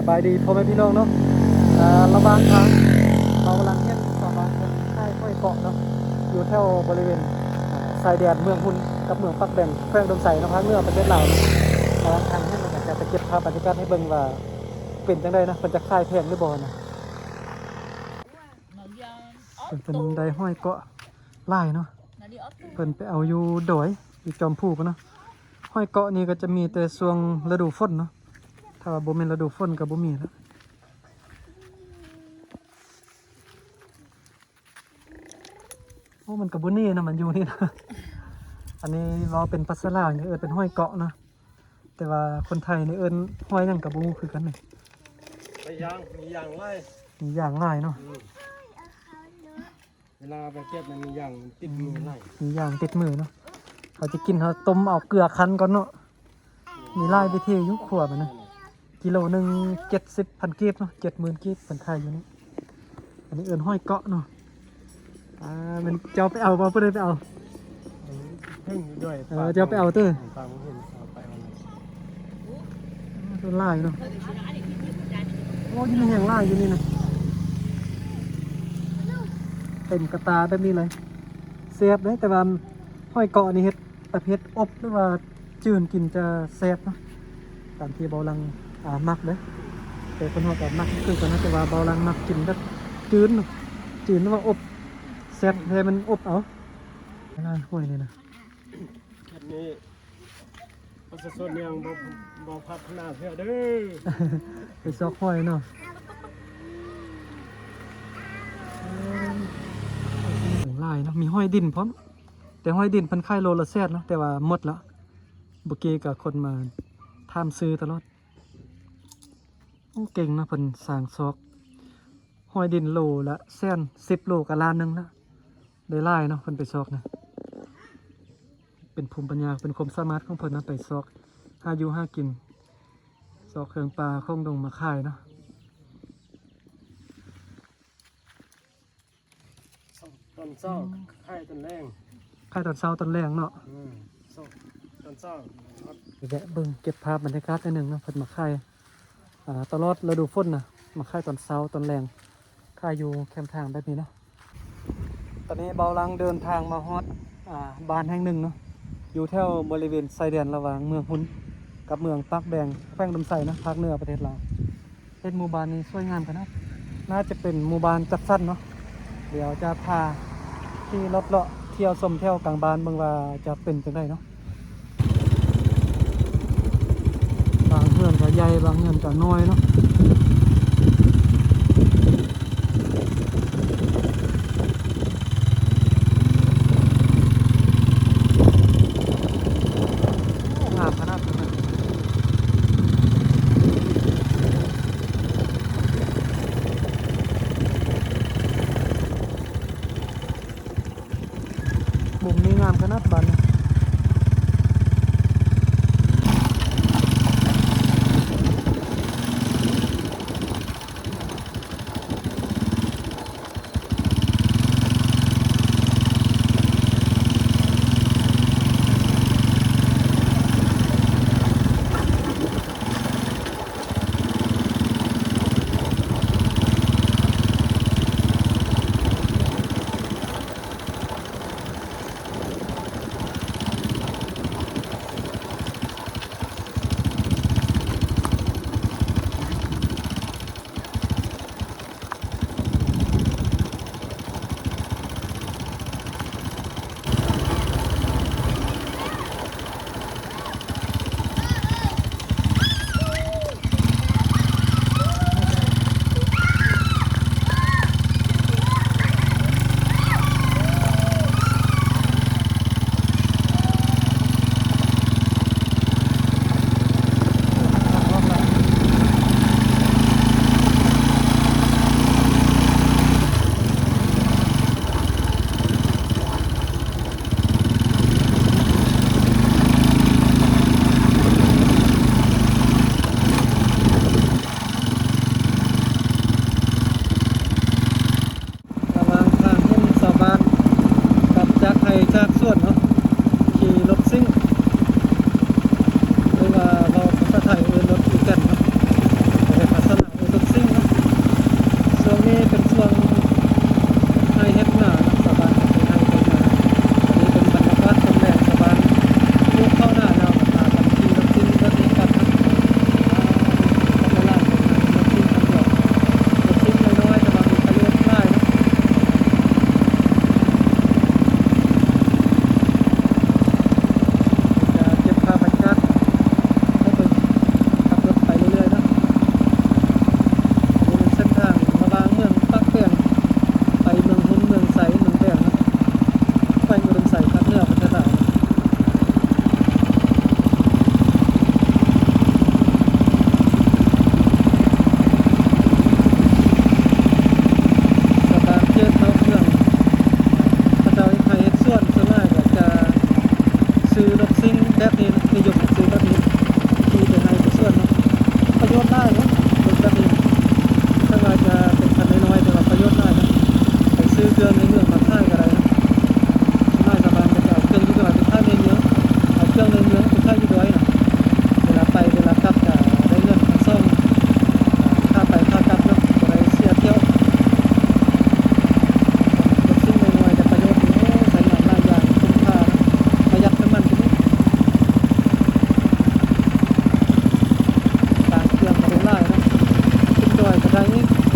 ສະບາຍດີພໍ່ແມ່ພີ່ນ້ອງເນາະ ອ່າ ລະຫວ່າງທາງ ເຮົາກຳລັງເຫັນຊາວບ້ານເພິ່ນຂາຍຫອຍເກາະເນາະ ຢູ່ແຖວບໍລິເວນ ອ່າ ຊາຍແດນເມືອງຮຸນກັບເມືອງປາກແບງ ແຂວງອຸດົມໄຊເນາະ ພາກເໜືອປະເທດລາວເນາະ. ລະຫວ່າງທາງເຫັນ ເຮົາກະຈະໄປເກັບພາບບັນຍາກາດໃຫ້ເບິ່ງວ່າເປັນຈັ່ງໃດນະ ເພິ່ນຈະຂາຍແພງຫຼືບໍ່ນະ. ເພິ່ນໄດ້ຫອຍເກາະຫຼາຍເນາະ ເພິ່ນໄປເອົາຢູ່ດອຍ ຢູ່ຈອມພູພຸ້ນເນາະ. ຫອຍເກາະນີ້ກະຈະມີແຕ່ຊ່ວງລະດູຝົນເນາະ ຖ້າວ່າບໍ່ແມ່ນລະດູຝົນກະບໍ່ມີລະ. ໂອ້ ມັນກະບໍ່ແນ່ນະ ມັນຢູ່ນີ້ນະ. ອັນນີ້ເວົ້າເປັນພາສາລາວນີ້ເອີ້ນເປັນຫອຍເກາະເນາະ ແຕ່ວ່າຄົນໄທນີ້ເອີ້ນຫອຍຫຍັງກະບໍ່ຮູ້ຄືກັນ. ໄປຍ່າງ ມີຢ່າງຫຼາຍ ມີຢ່າງຫຼາຍເນາະ. ອືມ ເວລາໄປເກັບມັນມີຢ່າງຕິດມືຫຼາຍ ມີຢ່າງຕິດມືເນາະ. ເຮົາຈະກິນ ເຮົາຕົ້ມເອົາເກືອຄັ້ນກ່ອນເນາະ. ມີຫຼາຍວິທີຢູ່ຄົວມັນນະ. ກິໂລໜຶ່ງເຈັດສິບພັນກີບເນາະ ເຈັດໝື່ນກີບເພິ່ນຂາຍຢູ່ນີ້. ອັນນີ້ເອີ້ນຫອຍເກາະເນາະ. ອ່າ ແມ່ນເຈົ້າໄປເອົາບໍ່? ຜູ້ໃດໄປເອົາ? ເພິ່ນຢູ່ດອຍ. ເອີ ເຈົ້າໄປເອົາເຕີ. ຕາມເຫັນເອົາໄປເອົາ. ໂອ້ ຫຼາຍເນາະ. ໂອ້ ຢູ່ນີ້ແຮງຫຼາຍຢູ່ນີ້ນະ ເຕັມກະຕາແບບນີ້ເລີຍ. ແຊບເດ້ ແຕ່ວ່າຫອຍເກາະນີ້ເຮັດ ປະເພດອົບ ຫຼືວ່າຈືນກິນຈະແຊບເນາະ ຕາມທີ່ເບົາຫຼັງ ອ່າ ມັກເດ້. ແຕ່ຄົນເຮົາກະມັກຄືກັນນະ ແຕ່ວ່າເບົາຫຼັງມັກກິນແບບຈືນເນາະ ຈືນຫຼືວ່າອົບ. ແຊບແທ້ມັນອົບເອົາ. ຮ້ານຫ້ວຍນີ້ນະ ແບບນີ້ ປະຊາຊົນຍັງບໍ່ ບໍ່ພັດທະນາເທື່ອເດີ. ໄປຊອກຫອຍເນາະ. ຫຼາຍເນາະ ມີຫອຍດິນພ້ອມ. ແຕ່ຫອຍດິນເພິ່ນຂາຍໂລລະແສນເນາະ ແຕ່ວ່າໝົດລະ. ເມື່ອກີ້ກະຄົນມາຖາມຊື້ຕະຫຼອດ. ໂອ້ ເກັ່ງເນາະ ເພິ່ນສ້າງຊອກຫອຍດິນໂລລະແສນ ສິບໂລກະລ້ານໜຶ່ງລະ. ໄດ້ຫຼາຍເນາະ ເພິ່ນໄປຊອກນະ ເປັນພູມປັນຍາ ເປັນຄວາມສາມາດຂອງເພິ່ນນະ ໄປຊອກຫາຢູ່ຫາກິນ ຊອກເຄື່ອງປ່າຂອງດົງມາຂາຍເນາະ. ຕອນເຊົ້າຂາຍຕອນແລງ ຂາຍຕອນເຊົ້າຕອນແລງເນາະ. ອືມ ຕອນເຊົ້າ ແວະເບິ່ງເກັບພາບບັນຍາກາດໜ້ອຍໜຶ່ງເນາະ ເພິ່ນມາຂາຍ ອ່າ ຕະຫຼອດລະດູຝົນນະ ມາຂາຍຕອນເຊົ້າຕອນແລງ ຂາຍຢູ່ແຄມທາງແບບນີ້ເນາະ. ຕອນນີ້ເບົາຫຼັງເດີນທາງມາຮອດ ອ່າ ບ້ານແຫ່ງໜຶ່ງເນາະ ຢູ່ແຖວບໍລິເວນຊາຍແດນລະຫວ່າງເມືອງຮຸນກັບເມືອງປາກແບງ ແຂວງອຸດົມໄຊເນາະ ພາກເໜືອປະເທດລາວ. ເຫັນໝູ່ບ້ານນີ້ສວຍງາມຂະໜາດ ໜ້າຈະເປັນໝູ່ບ້ານຈັດສັນເນາະ. ດຽວຈະພາຂີ່ລົດເລາະທ່ຽວຊົມແຖວກາງບ້ານເບິ່ງວ່າຈະເປັນຈັ່ງໃດເນາະ. ບາງເຮືອນກະໃຫຍ່ ບາງເຮືອນກະນ້ອຍເນາະ. ໂອ້ ງາມຂະໜາດນັ້ນນະ. ມຸມນີ້ງາມຂະໜາດບາດນີ້. ອັນນີ້